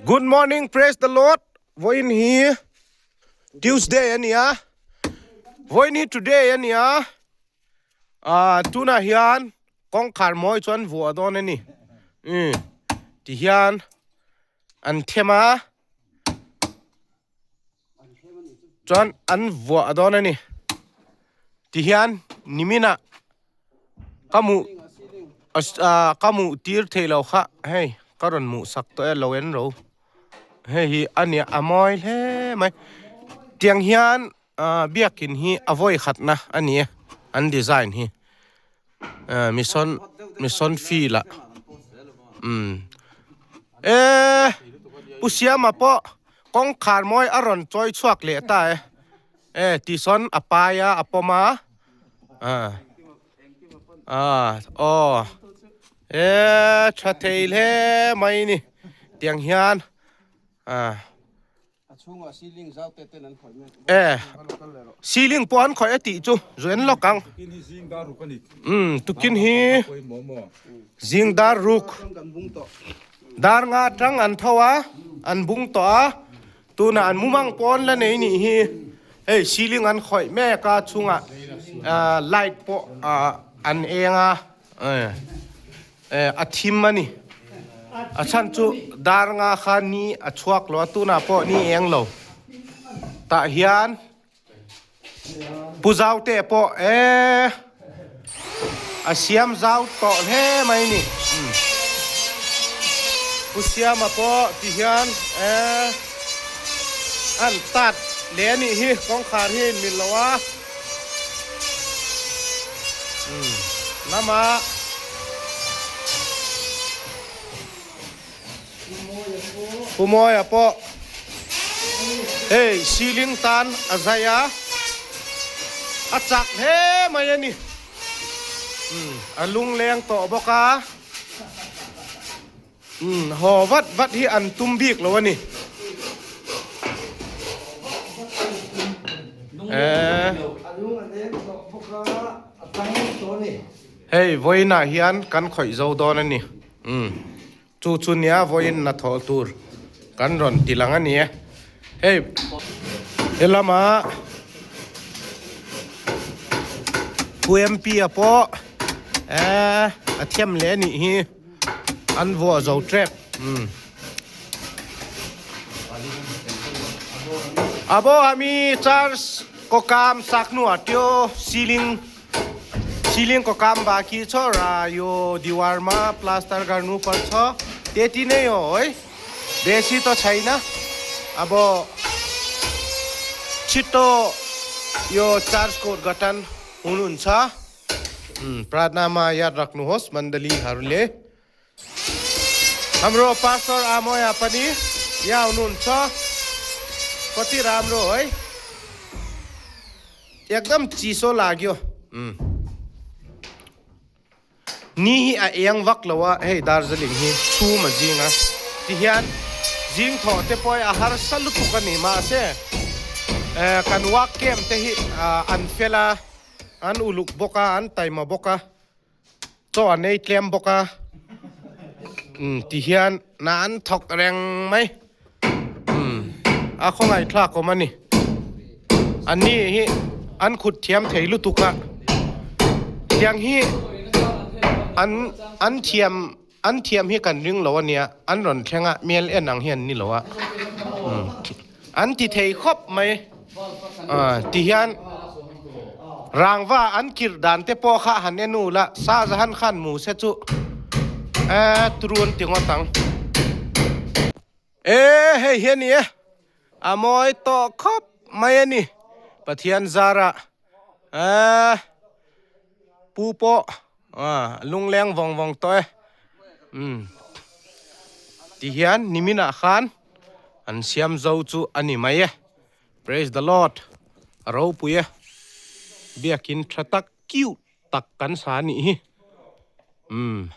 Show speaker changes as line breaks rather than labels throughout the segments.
Good morning praise the Lord vawiin hi Tuesday a nia vawiin hi today a nia ah tunah hian kawngkhar mawi chuan vuah dawn a ni umm tihian an them a chuan an vuah dawn a ni tihian niminah ka hmuh ah ka hmuh tir theih loh kha hei ka rawn hmuh sak tawh e lo en ro hei hi a nia a mawi hle mai tiang hian ah biakin hi a vawi khatna a ni a an design hi ah mission mission field ah umm eee pu siama pawh kawngkhar mawi a rawn chawi chhuak leh ta e e tisawn a pai a a pawm a ah ah aw eee tha thei hle mai a ni tiang hian ah.
A chhungah ceiling zau te ten an khawih mek.
E, ceiling pawh an khawih a tih chu zuen lawk ang.
Tukin hi zing dar ruk a ni.
Um, tukin hi zing dar ruk. Dar nga tang an tho a, an bung tawh a. Tunah an mumang pawn la nei nih hi. Hei ceiling an khawih mek a chhungah light pawh an eng a. A thim a ni. A chhan chu dar nga kha ni a chhuak lo a, tunah pawh ni eng lo. Tah hian Pu Zaute pawh e a siam zau tawh hle mai ni. Pu Siama pawh ti hian e an tat leh a nih hi, kawngkhar hi a inmil lo a. Lama Pu Mawia pawh hei ceiling tan a zai a, a chak hle mai a ni. A lungleng tawh bawk a, haw vat vat hi an tum bik lo a ni. Hei vawiinah hian kan khawih zo dawn a ni. Chu chu nia vawiin hna thawh tur kan rawn ti lang a ni e. Hei helama Pu MP a pawh a thiam leh a nih hi. An vuah zo tep. Abo ami church ko kam sak nu atio ceiling ceiling ko kam baki cho ra yo diwar ma plaster garnu parcho त्यति नै हो है बेसी त छैन अब छिटो यो चर्चको उद्घाटन हुनुहुन्छ प्रार्थनामा याद राख्नुहोस् मण्डलीहरूले हाम्रो पास्टर आमया पनि यहाँ हुनुहुन्छ कति राम्रो है एकदम चिसो लाग्यो Ni hi a eng vak lo a, hei Darjeeling hi chhum a zing a, tihian zing thawh te pawh hi a harsa lutuk a ni mahse kan work camp te hi an fel a, an uluk bawk a, an taima bawk a, chaw an ei tlem bawk a, tihian na an thawk reng mai, a khawngaihthlak awm a ni. Anni hi an khut thiam thei lutuk a, tiang hi an an thiam an thiam hi kan ring lo a nia, an rawn thleng a hmel en ang hi an ni lo a, an ti thei khawp mai ti hian rangva an kirh dan te pawh kha han en u la, Shahjahan khan mu se chu e turu an ti ngawt ang. E hei hi a ni e. A mawi tawh khawp mai a ni. Pathian zara eh pu pawh ah lungleng vawng vawng tawh e. Umm tihian niminah khan an siam zo chu a ni mai e. Praise the Lord a ropui e. Biakin tha tak cute tak kan sa anih hi. Umm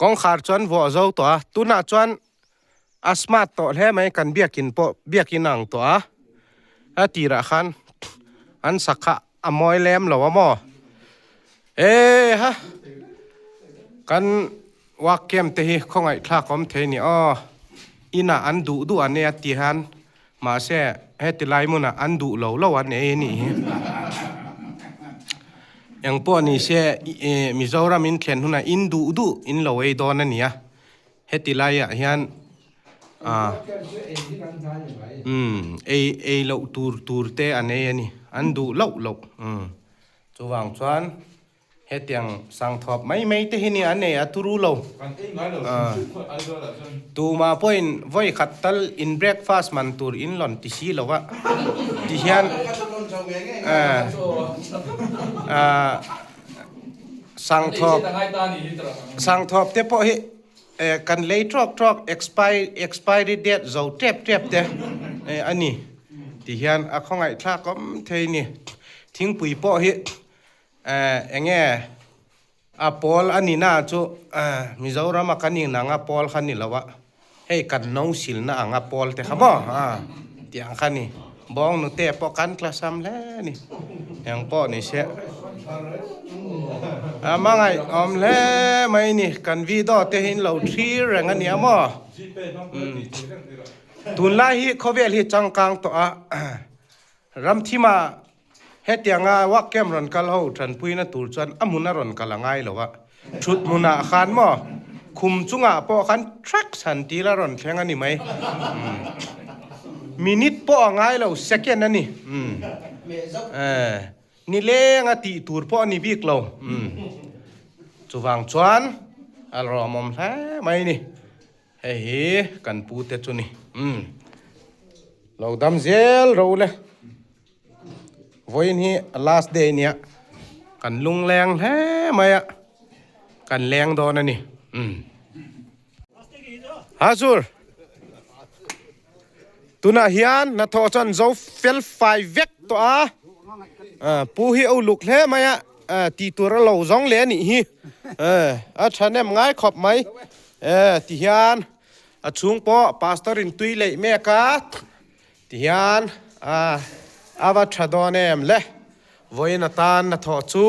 kawngkhar chuan vuah zo tawh a tunah chuan A smart tawh hle mai kan biakin pawh biakin a ang tawh a, a tirah khan an sak kha a mawi lem lo a maw? E ha kan work camp te hi khawngaihthlak awm thei a ni aw. Inah an duh duh an ei a ti hian mahse heti lai hmunah an duh lo lo an ei a nih hi. Eng pawh ni se Mizoram in thlen hunah in duh duh in lo ei dawn a ni a, heti laiah hian ah umm ei ei loh tur tur te an ei a ni, an duh loh loh umm chuvang chuan. Hetiang sangthuap mai mai te hi nia an nei a turu lo. Tumah pawhin vawi khat tal in breakfast man tur in lawn ti si lo a ti hian sangthuap sangthuap te pawh hi kan lei tawk tawk expiry date zo tep tep te a ni ti hian a khawngaihthlak awm thei ni. Thingpui pawh hi Eh enge a pawl a ni na chu eh Mizoram a kan in anga pawl kha ni lo a, hei kan no silna anga pawl te kha maw a tih ang kha ni, bawng nute pawh kan tla sam hle a ni, eng pawh ni se a hmangaih awm hle mai ni, kan video te hi in lo thlir reng a nia maw, tunlai hi khawvel hi changkang tawh a, Ramthima Hetianga work camp rawn kal ho tanpuina tur chuan a hmun a rawn kal a ngai lo a, thut hmunah khan maw khum chungah pawh khan tracks han til a rawn thleng a ni mai. Minute pawh a ngai lo, second a ni. Nileng a tih tur pawh a ni bik lo. Chuvang chuan a lawmawm hle mai ni. Hei hi kan pu te chu ni. Lo dam zel ro le. Vawiin hi last day nia kan lungleng hle mai a kan leng dawn a ni umm Hazur tunah hian hnathawh chuan zo fel fai vek tawh a pu hi a uluk hle mai a tih tur a lo zawng leh a nih hi a thahnem ngai khawp mai ti hian a chhung pawh pastor in tui leih mek a. Tihian a a va tha dawn em le? Vawiin atan hnathawh chu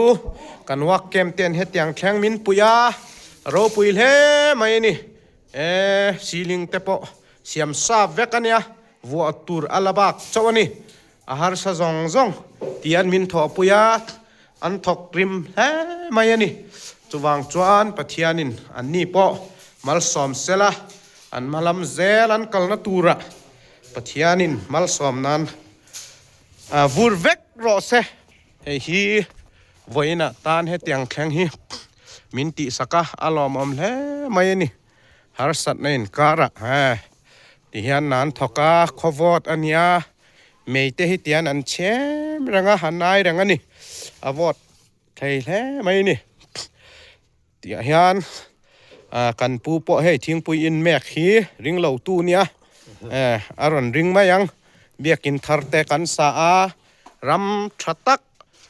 kan work camp ten hetiang thleng min pui a, ropui hle mai a ni. E ceiling te pawh siam sap vek a nia, vuah tur a la bak chauh a ni. A harsa zawng zawng tihian min thawhpui a, an thawk rim hle mai a ni. Chuvang chuan Pathianin anni pawh malsawm sela, an hmalam zel an kalna turah Pathianin malsawm nan vur vek rawh se. Hei hi vawiinah tan hetiang thleng hi min tihsak a, a lawmawm hle mai a ni. Harsatna inkarah he tihian nan thawk a, khawvawt a nia, mei te hi tian an chhem reng a, a nai reng a ni, a vawt thei hle mai a ni. Tihah hian kan pu pawh hei thingpui in mek hi ring lo tu nia a rawn ring mai ang biakin thar te kan sa a ram tha tak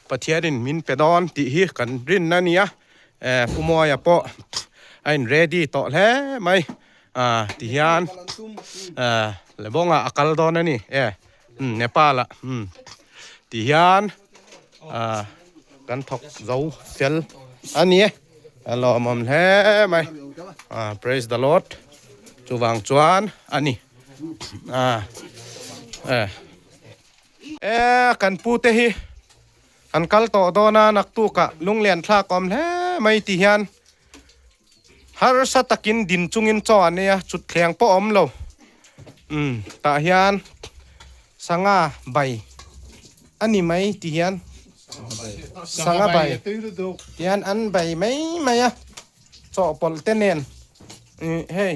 Pathianin min pe dawn tih hi kan rin a nia Pu Mawia pawh a in ready tawh hle mai ti hian Lebawngah a kal dawn a ni e Nepal ah ti hian kan thawk zo fel a ni e a lawmawm hle mai praise the lord chuvang chuan a ni e kan pu te hi an kal tawh dawn a naktukah lunglian thlak awm hle mai ti hian harsa takin din chungin chaw an ei a chutthleng pawh a awm lo umm tah hian sangha bai a ni mai ti hian sangha bai ti hian an bai mai mai a chawhpawlh te nen ih hei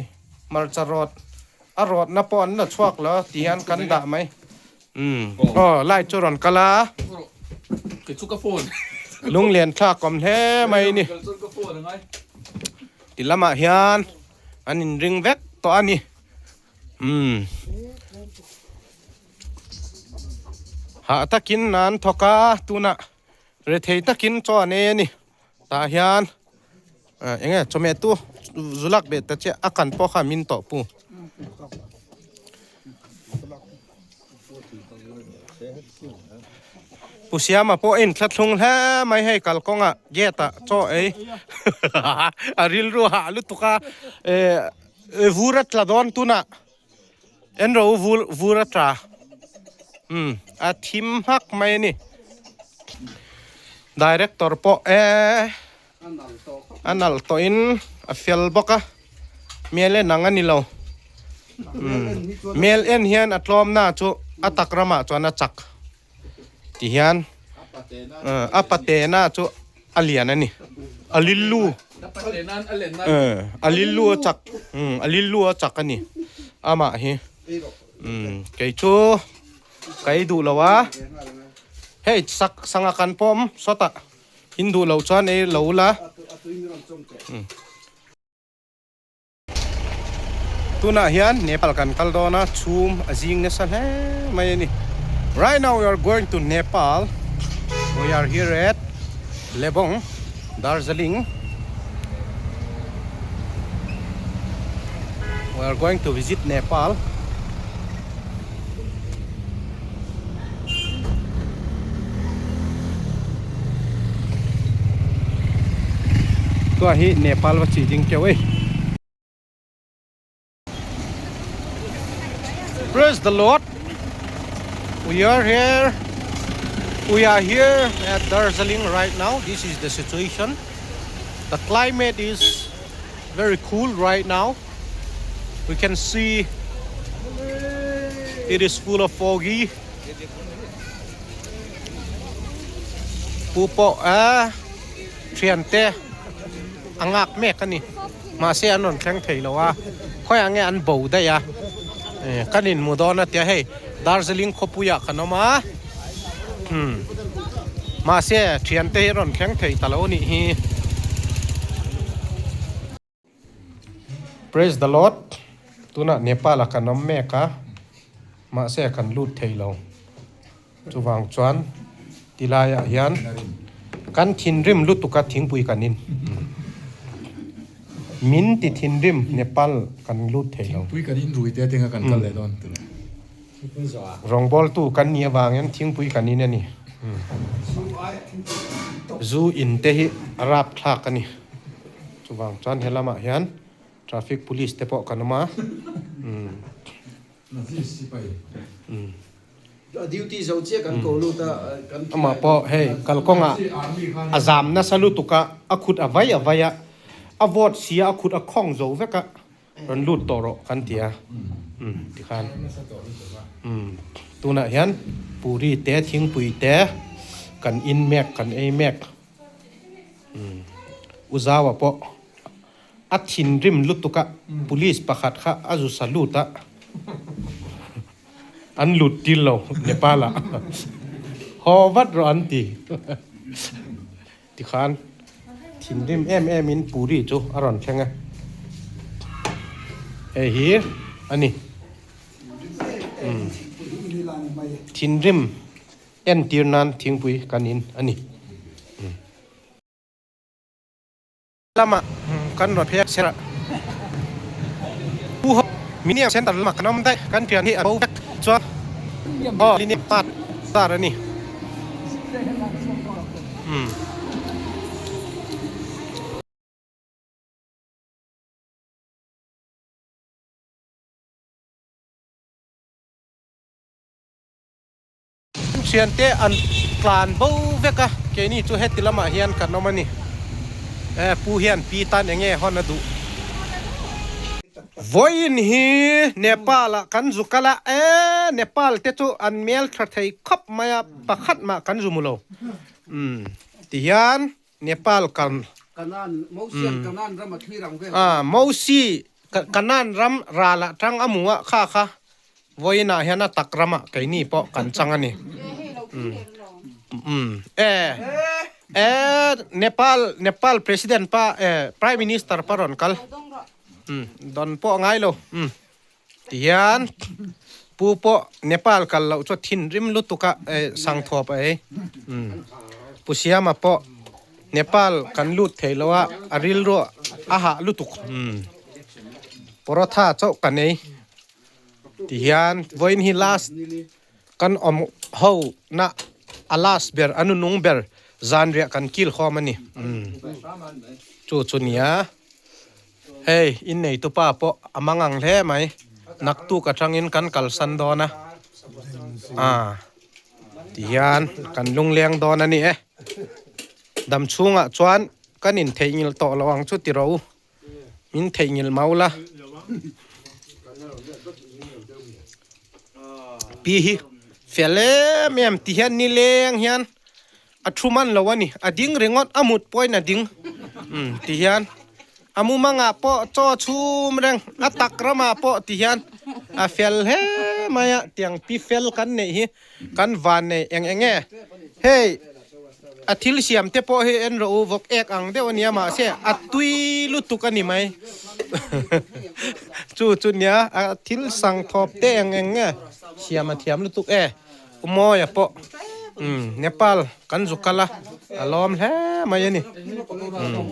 hmarcha rawt a rawtna pawh an la chhuak lo a ti hian kan dah mai. Umm aw light chu rawn kal a lunglian thlak awm hle mai ni ti lamah hian an in ring vek tawh a ni umm hah takin an thawk a tunah rethei takin chaw an ei a ni tah hian eng nge chawhmeh tu zulak beh ta chiah a kan pawh kha min tawh pu. Pu Siama pawh a inthlahthlung hle mai hei kalkawngah gate ah chaw ei a rilru hah lutuk a eh vur a tla dawn tunah. En ro vur vur a tla umm a thim hmak mai a ni. Director pawh e a nalh tawhin a fel bawk a hmel en ang a ni lo umm hmel en hian a tlawmna chu a tak ramah chuan a chak ti hian a patena chu a lian a ni a lillu a lillu a chak a lillu a chak a ni amah hi umm kei chu ka ei duh lo a hei sak sangha kan pawm sawtah in duh loh chuan ei lo la. Tunah hian Nepal kan kal dawn a, chhum a zing nasa hle mai a ni. Right now we are going to Nepal. We are here at Lebong, Darjeeling. We are going to visit Nepal. Tua hi Nepal va chi ding keuh ei. Praise the Lord. We are here. We are here at Darjeeling right now. This is the situation. The climate is very cool right now. We can see it is full of foggy. Pu pawh a thiante a ngak mek a ni. Mahse an rawn thleng thei lo a, khawiah nge an bo daih a, kan inhmu dawn a tia hei Darjeeling khawpuiah kan awm a, mahse thiante hi a rawn thleng thei ta lo a nih hi. Praise the Lord tunah Nepal ah kan awm mek a mahse kan lut thei lo chuvang chuan tilai ah hian kan thinrim lutuk a thingpui kan in min ti thinrim Nepal kan lut thei lo.
Thingpui kan in rui te atinga kan kal leh dawn tilo.
Rawngbawltu kan nih avangin thingpui kan in a ni. Zu in te hi a rapthlak a ni. Chuvang chuan he lamah hian traffic police te pawh kan awm a. Amah pawh hei kalkawngah a zam nasa lutuk a, a khut a vai a vai a, a vote si a, a khut a khawng zo vek a, rawn lut tawh rawh kan ti a. Tikhan tunah hian puri te thingpui te kan in mek kan ei mek. U Zaua pawh a thinrim lutuk a, police pakhat kha a zu salute a, an lut tir lo Nepal ah haw vat rawh an ti. Tikhan thinrim em em in Puri chu a rawn thleng a, hei hi a ni. Thinrim. Entir nan thingpui kan in a ni. Lamah kan rawn phei a sir a. Pu ho mini center lamah kan awm daih kan pian hi a bo vek chuan aw lini pat zar a ni. Thiante an tlan bo vek a, keini chu heti lamah hian kan awm a ni. E pu hian pi tan eng nge hawn a duh. Vawiin hi Nepal ah kan zu kal a, e Nepal te chu an mel tha thei khawp mai a, pakhat mah kan zu mu lo. Umm tihian Nepal kan.
Kanan, Mosian Kanan ram a thlir ang vel.
Ah Mosi Kanan ram ral ah tang a mu a kha kha. Vawiinah hian a tak ramah keini pawh kan chang a ni. Umm e e Nepal Nepal President pa e Prime Minister pa rawn kal. Umm dawn pawh a ngai lo. Umm tihian pu pawh Nepal kal loh chu a thinrim lutuk a e sangthuap a ei. Umm Pu Siama pawh Nepal kan lut thei lo a a rilru a hah lutuk. Umm paratha chauh ka nei. Tihian vawiin hi last kan awm ho na a last ber a nunung ber zanriah kan kil khawm a ni chu chu nia hei innei tupa pawh a mang ang hle mai. Naktuk atangin kan kalsan dawn a. Ah tihian kan lungleng dawn a ni e. Dam chhungah chuan kan intheihnghilh tawh lo ang chu ti rawh u. Min theihnghilh mau la. Pi hi fel em em ti hian nileng hian a thu man lo a ni. A ding ringawt a mut pawhin a ding. Umm ti hian a mumangah pawh chaw chhum reng a tak ramah pawh ti hian a fel hle mai a. Tiang pi fel kan neih hi kan van nei eng eng nge hei a thil siam te pawh hi en rawh u vawk ek ang deuh a nia mahse a tui lutuk a ni mai chu chu nia a thil sang thawp te eng eng nge siam a thiam lutuk e u mawia pawh umm Nepal kan zu kal a a lawm hle mai a ni umm.